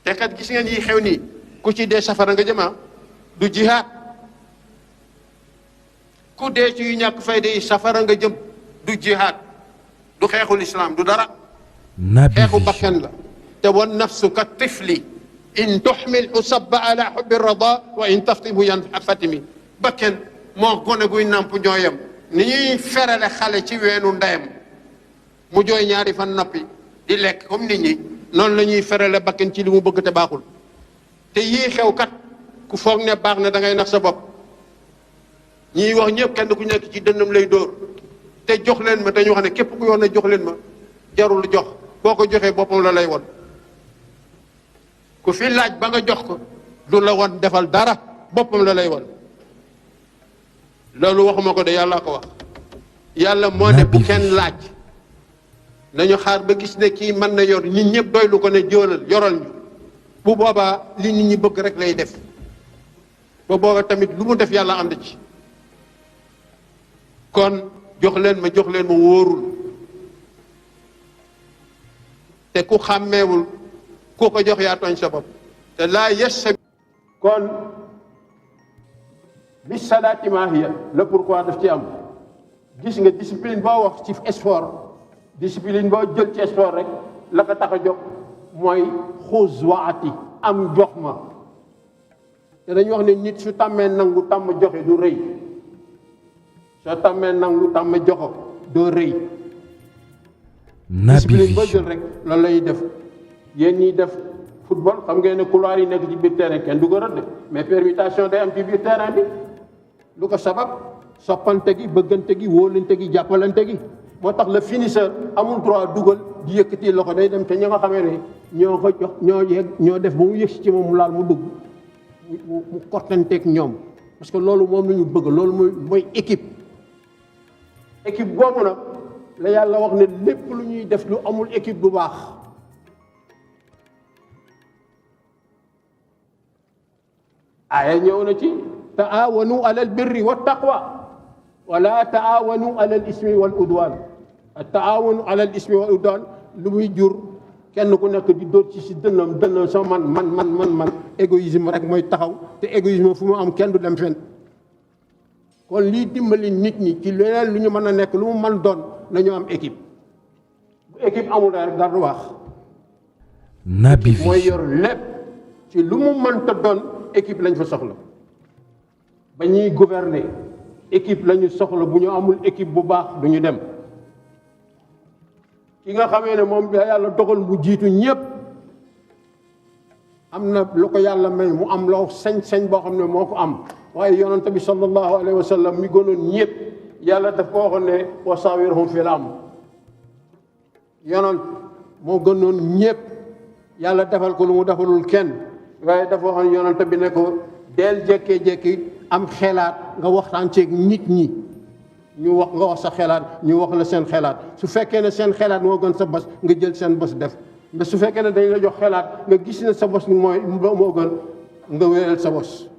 te kat gis ngeen yi xew nii ku ci dee safara nga jëma du jihaad ku dee ci yu ñàkk fayda yi safara nga jëm du jihaad du xeexul islam du dara xeexu bakkan la te wan nafsu ka tifli in tuxmil usabba ala xubbi rada wa in taftimhu yan fatimi bakkan moo gone guy nàmp ñooyam ni ñuy ferale xale ci weenu ndeyam mu jooy ñaari fan noppi di lekk comme nit ñi noonu la ñuy ferale bakkan ci li mu bëgg te baaxul te yii xew kat ku foog ne baax na da ngay nax sa bopp ñiy wax ñëpp kenn ku nekk ci dënnam lay dóor te jox leen ma dañu wax ne képp ku yoon ne jox leen ma jarul jox boo ko joxee boppam la lay won ku fi laaj ba nga jox ko du la won defal dara boppam la lay won loolu waxuma ko de yàlla ko wax yàlla moo ne bu kenn laaj nañu xaar ba gis ne kii mën na yor nit ñëpp doylu ko ne jóolal yoral ñu bu boobaa li nit ñi bëgg rek lay def ba booba tamit lu mu def yàlla ànd ci kon jox leen ma wóorul te ku xàmmeewul ku ko jox yaa tooñ sa bopp te laa yes kon bi salaati maahiya le pourquoi daf ci am gis nga discipline boo wax ci sport discipline boo jël ci sport rek la ko tax a jóg mooy xuus waati am jox ma te dañu wax ne nit su tàmmee nangu tàmm joxe du rëy soo tàmmee nangu tàmm joxo doo rëy discipline boo jël rek loolu lay def yéen ñiy def football xam ngeen ne couloir yi nekk ci biir terrain kenn du ko rëdd mais permutation day am ci biir terrain bi lu ko sabab soppante gi bëggante gi wóolante gi jàppalante gi moo tax le finisseur amul droit dugal di yëkkati loxo day dem te ñi nga xamee ne ñoo ko jox ñoo def ba mu yëg ci moom mu laal mu dugg mu kortanteeg ñoom parce que loolu moom la ñu bëgg loolu mooy équipe boobu nag la yàlla wax ne lépp lu ñuy def lu amul équipe bu baax aaya ñëw na ci taawanu alal birri wa taqwa wala taawanu alal ismi wal udwan taawanu alal ismi wal udwan lu muy jur kenn ku nekk di dóor ci si dënnam sa man égoïsme rek mooy taxaw te égoïsme fu mu am kenn du dem fenn kon lii dimbali nit ñi ci leneen lu ñu mën a nekk lu mu mën doon nañu am équipe bu équipe amul rek dara du wax Naby Vision mooy yor lépp ci lu mu mënta doon équipe lañ fa soxla ba ñuy gouverner équipe lañu soxla bu ñu amul équipe bu baax du ñu dem ki nga xamee ne moom bi yàlla dogal mu jiitu ñépp am na lu ko yàlla may mu am loo sañ-sañ boo xam ne moo ko am waaye yonent bi sallallahu alayhi wa sallam mi gënoon ñépp yàlla daf ko waxoon ne wa saawirhum fil amr yonent moo gënoon ñépp yàlla defal ko lu mu defalul kenn waaye dafa waxoon yonent bi ne ko del jékkee-jékki am xelaat nga waxtaan ceeg nit ñi nga wax sa xelaat ñu wax la seen xelaat su fekkee ne seen xelaat moo gën sa bos nga jël seen bos def mais su fekkee ne dañ la jox xelaat nga gis ne sa bos mooy moo gën nga wéyal sa bos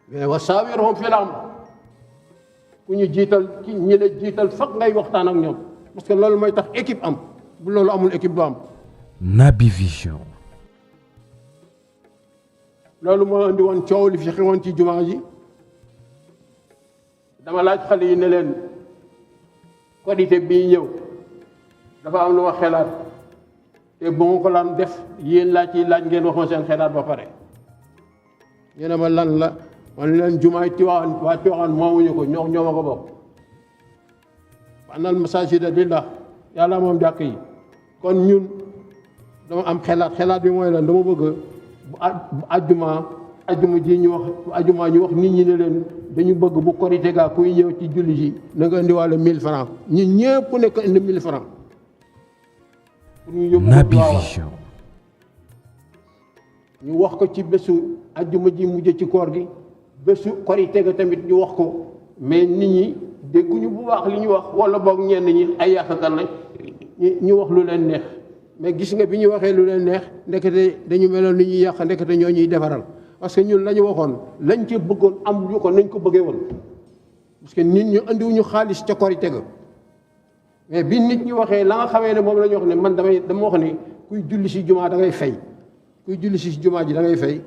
mais wa saawirhum fil amr ku ñu jiital ki ñi la jiital foog ngay waxtaan ak ñoom parce que loolu mooy tax équipe am bu loolu amul équipe du am. Naby Vision loolu moo indi woon coow li fi xewoon ci jumaa ji dama laaj xale yi ne leen Korité bii ñëw dafa am lu ma xelaat te bu ma ko laan def yéen laaj ngeen waxoon seen xelaat ba pare ñu ne ma lan la man leen jumaay Tiwaawan waa Tiwaawan moomuñu ko ñoo ma ko bokk anal masaajida lillah yàlla moom jàkk yi kon ñun dama am xelaat bi mooy lan dama bëgg bu ajjuma ji ñu wax nit ñi ne leen dañu bëgg bu Korité gaa kuy ñëw ci julli ji na nga indiwaale 1000 francs ñun ñëpp nekk indi 1000 francs pour ñu yóbbu Naby Vision ñu wax ko ci bésu ajjuma ji mujj ci koor gi bésu Korité ga tamit ñu wax ko mais nit ñi dégguñu bu baax li ñu wax wala boog ñenn ñi ay yàqkat lañ ñu wax lu leen neex mais gis nga bi ñu waxee lu leen neex ndekete dañu meloon ni ñuy yàq ndekete ñoo ñuy defaral parce que ñun la ñu waxoon lañ ci bëggoon am ñu ko nañ ko bëggee woon parce que nit ñu andiwuñu xaalis ca Korité ga mais bi nit ñi waxee la nga xamee ne moom la ñu wax ne man dama wax ne kuy julli si jumaa da ngay fay kuy julli si jumaa ji da ngay fay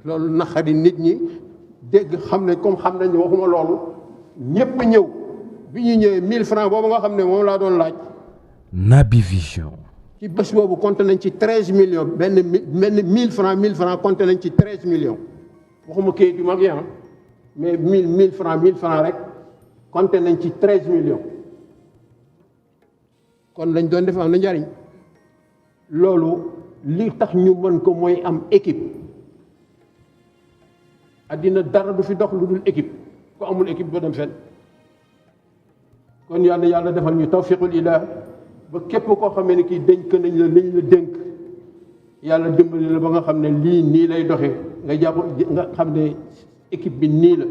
loolu naxari nit ñi dégg xam ne comme xam nañ waxuma loolu ñépp ñëw bi ñu ñëwee 1000 francs boobu nga xam ne moom laa doon laaj. Naby Vision. ci bés boobu compté nañ ci 13 millions benn 1000 francs compté nañ ci 13 millions waxuma kayit yu mag yi mais 1000 francs rek compté nañ ci 13 millions kon lañ doon def am na njariñ loolu li tax ñu mën ko mooy am équipe addina dara du fi dox lu dul équipe ku amul équipe ba dem fenn kon yàlla defal ñu tawfiqul ilah ba képp koo xamee ne kii dénk nañ la liñ la dénk yàlla dimbali la ba nga xam ne lii nii lay doxee nga jàpp nga xam ne équipe bi nii la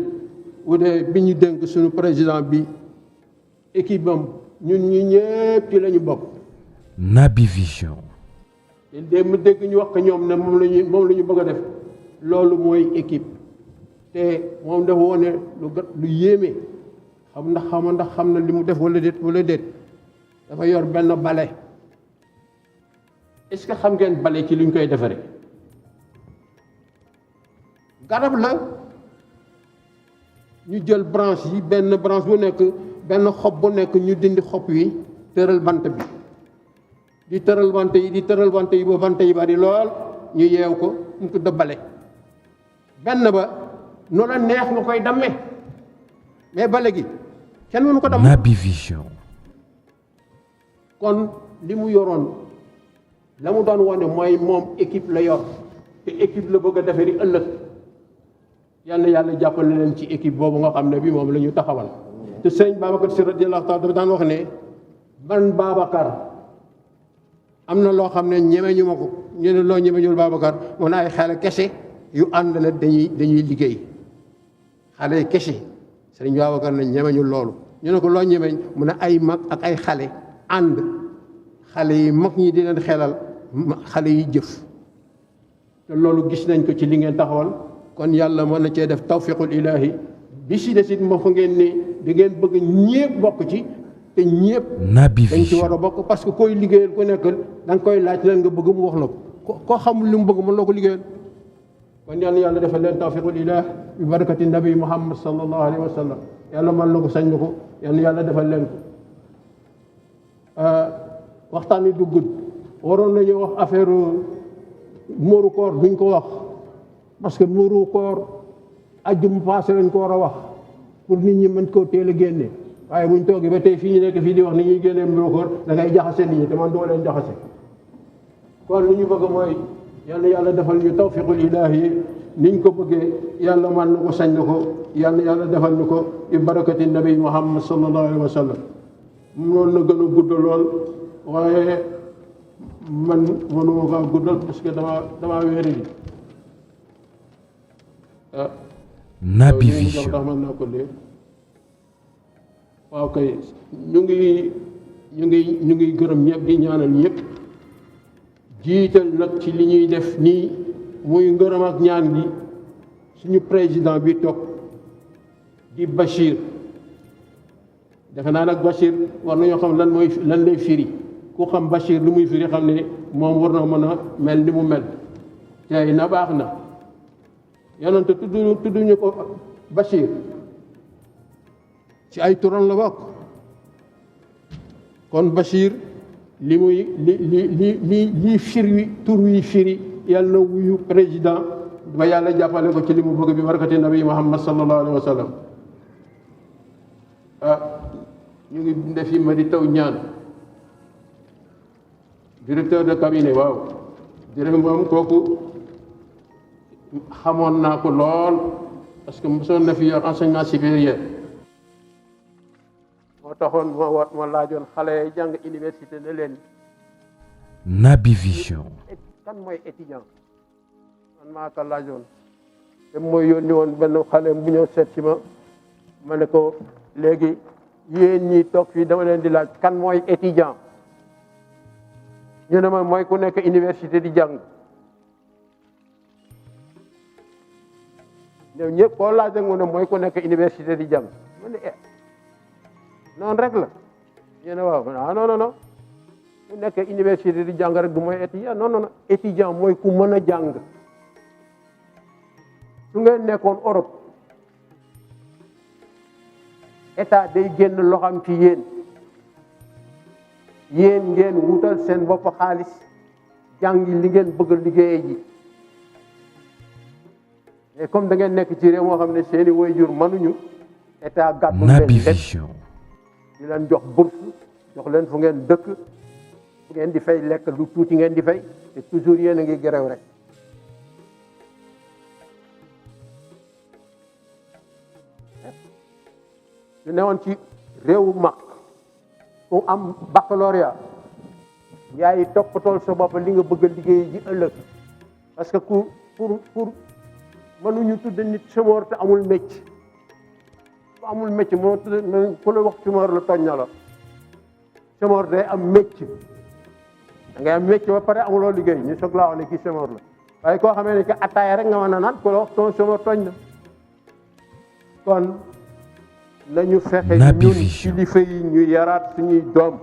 bu dee bi ñu dénk suñu président bi équipe am ñun ñi ñëpp ci la ñu bokk. Naby Vision. te mu dégg ñu wax ko ñoom ne moom la ñu bëgg a def loolu mooy équipe te moom dafa wone lu yéeme xam na li mu def wala déet dafa yor benn bale est-ce que xam ngeen bale ci li ñu koy defaree garab la ñu jël branche yi benn branche bu nekk benn xob bu nekk ñu dindi xob yi tëral bant bi di tëral bant yi ba bant yi bari lool ñu yeew ko mu ko dëbbale benn ba nu la neex nga koy damme mais bale gi kenn mënu ko damm. Naby Vision. kon li mu yoroon la mu doon wane mooy moom équipe la yor te équipe la bëgg a defari ëllëg yàlla jàppale leen ci équipe boobu nga xam ne bi moom la ñu taxawal te sëñ Babacar Sy radiyallahu taala dafa daan wax ne ban Babacar am na loo xam ne ñemeñu ma ko ñu ne loo ñemeñul Babacar mu ne ay xale kese yu ànd la dañuy liggéey xale kese sëñ Babacar ne ñemeñul loolu ñu ne ko loo ñemeñ mu ne ay mag ak ay xale ànd xale yi mag ñi di leen xelal xale yi jëf te loolu gis nañ ko ci li ngeen taxawal kon yàlla mën na cee def tawfiqul ilahi bi si desit moo fa ngeen ni di ngeen bëgg ñépp bokk ci te ñépp Naby dañ ci Vision. war a bokk parce que koy liggéeyal ku nekk da nga koy laaj leen nga bëgg mu wax la ko koo xamul li mu bëgg mën loo ko liggéeyal kon yàlla defal leen tawfiqul ilah bi barakati nabi muhammad sallallahu alayhi wa sallam yàlla mën na ko sañ na ko yàlla defal leen ko waxtaan wi du gudd waroon nañu wax affaire muuru koor duñ ko wax parce que muuru koor ajjum passé lañ ko war a wax pour nit ñi mën koo teel a génne waaye buñ toogee ba tey fii ñu nekk fii di wax ni ñuy génnee muuru koor da ngay jaxase nit ñi te man doo leen jaxase kon li ñu bëgg mooy yàlla defal ñu tawfiqul ilaahi niñ ko bëggee yàlla man na ko sañ na ko yàlla defal ñu ko bi barakati nabi muhammad sallallahu alayhi wa sallam noonu na gën a gudd lool waaye man mënuma kaa guddal parce que damaa wéeri di Naby Vision. ndax mën naa ko léegi waaw kay ñu ngi gërëm ñëpp di ñaanal ñëpp jiital nag ci li ñuy def nii muy ngërëm ak ñaan gi suñu président bi toog di Bachir defe naa nag Bachir war nañoo xam lan lay firi ku xam Bachir lu muy firi xam ne moom war na mën a mel ni mu mel tey na baax na yonent tudduñu ko Bachir ci ay turam la bokk kon Bachir li firi tur wi firi yàlla na wuyu président ba yàlla jàppale ko ci li mu bëgg bi barakati nabi Muhammad sallallahu alayhi wa sallam ñu ngi def yi ma di taw ñaan directeur de cabinet waaw jërëjëf moom kooku xamoon naa ko lool parce que mosoon na fi yor enseignement supérieur moo taxoon ma laajoon xale yi jàng université ne leen Naby Vision. kan mooy étudiant man maa ko laajoon te mooy yónni woon benn xale bu ñëw seet si ma ne ko léegi yéen ñi toog fii dama leen di laaj kan mooy étudiant ñu ne ma mooy ku nekk université di jàng ñoom ñëpp koo laaj mu ne mooy ku nekk université di jàng ma ne noonu rek la ñu ne waaw non mu nekk université di jàng rek du mooy étudiant non non étudiant mooy ku mën a jàng su ngeen nekkoon Europe état day génn loxam ci yéen ngeen wutal seen bopp xaalis jàngi li ngeen bëgg a liggéeyee ji mais comme da ngeen nekk ci réew moo xam ne seeni waajur mënuñu état gàddu leen Naby lépp Vision. di leen jox bourse jox leen fu ngeen dëkk fu ngeen di fay lekk lu tuuti ngeen di fay te toujours yéen a ngi gërëw rek ñu newoon ci réewu mag ku am baccalauréat yaay toppatool sa bopp li nga bëgg a liggéey ji ëllëg parce que pour mënuñu tudd nit chômeur te amul métier ku amul métier moo tudd ku la wax chômeur la tooñ na la chômeur day am métier da ngay am métier ba pare amuloo liggéey ñu soog laa wax ne kii chômeur la waaye koo xamee ne que attaaya rek nga mën a naan ku la wax ton chômeur tooñ na kon nañu fexe Naby ñun Vision. kilifa yi ñu yaraat suñuy doom